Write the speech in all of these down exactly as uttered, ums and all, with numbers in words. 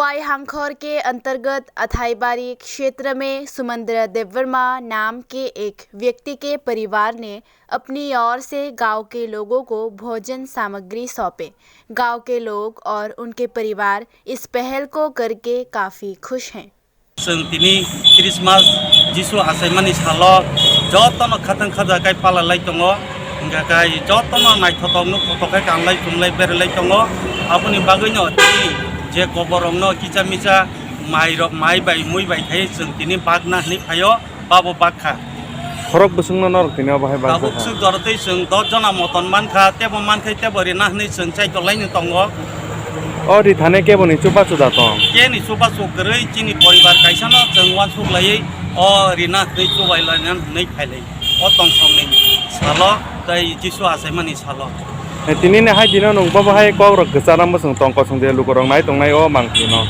पाई हांखर के अंतर्गत अथाईबारी क्षेत्र में सुमंद्र देववर्मा नाम के एक व्यक्ति के परिवार ने अपनी ओर से गांव के लोगों को भोजन सामग्री सौंपे। गांव के लोग और उनके परिवार इस पहल को करके काफी खुश हैं। Chwng tini Christmas Jisu achaimani salo jotono khatang khaja kai palalai tongo, hingkha kai jotono naithotok nuk thotok kai kanlai chumlai beralai tongo. Aboni bagwino tini je koborokno kicha micha mai rok, mai bai mui bai khai chwng tini bagna hinwi phaio, babo bagkha. Khorok bwswkno norok tini obo hai bagkha. Tabuk swk dorotwi chwng dos jona moton mankha, tebo mankhai tebo rina hinwi chwng chaitolaini tongo. O rithane keboni chubachu da tong? Keni chubachu kwrwi chini poribar kaisano chwng uansuk laiwi o rina hinwi chubai laina hinwi phailai. O tongthokni salo tei Jisu achaimani salo. Eh, tinini hai dino nwng bobo hai kokrok kwchana mwswng tong kosong de lukurok nai tongnai o mangpili no.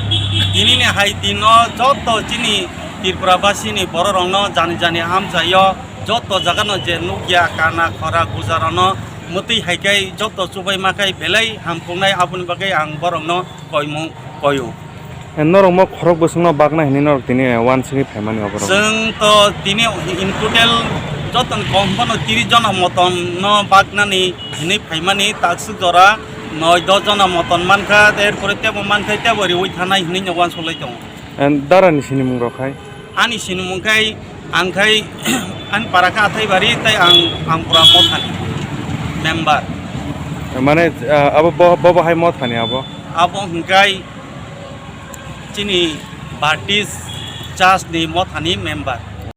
Tinini hai dino joto chini Tripura basini bororokno jani jani amchaio joto jagano je nukya kana khora gujarano mwtwi hai kai joto chubai ma kai belai hamkuknai, aboni bagwi ang borokno koimung koio. Eh, norok mo khorok bwswkno bagna hinwi norok tini, eh, uansugwi phaimani oborok? Chwng to tini in total joto ni kom phano tris jona moton no bagnani hinwi phaimani, takswk jora noi dos jona moton mankha, erpore tebo mankha tebo riwi thanai hinwi no uansuklai tongo. Eh, darani sinimung rok hai? Ani sinimung khai ang khai ani para khe Athaibari tei ang, ang pura mothani member. Eh, mane, eh, abo bo, bobo hai mothani abo? Abo hwnkhe chini Baptist Church ni mothani member.